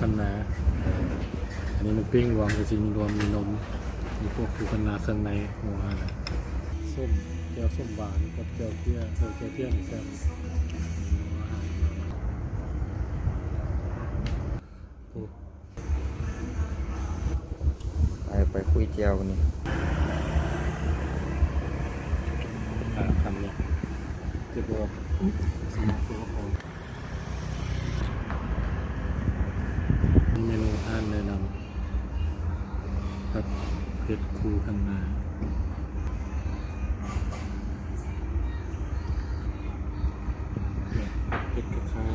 ຄັນນາ. ອັນນີ້ມັນປີ້ງລວມ ກໍຊິມີລວມ ມີນົມ ມີພວກຄືຄັນນາ ເຄື່ອງໃນງົວນະ. ສົ້ມ ແຈ່ວສົ້ມຫວານກັບແຈ່ວເພຍ ເອີ ແຈ່ວເພຍນີ້ແຊບ. ໂອ້ ໄປ ໄປຄຸຍແຈ່ວນີ້ ອ່າ ຄຳນີ້ ເຈັບບໍ່ອອກ. ເມນູຮ້ານແນະນຳ ຜັດເຜັດຄູຄັນນາ ເຜັດກັບຂ້າວ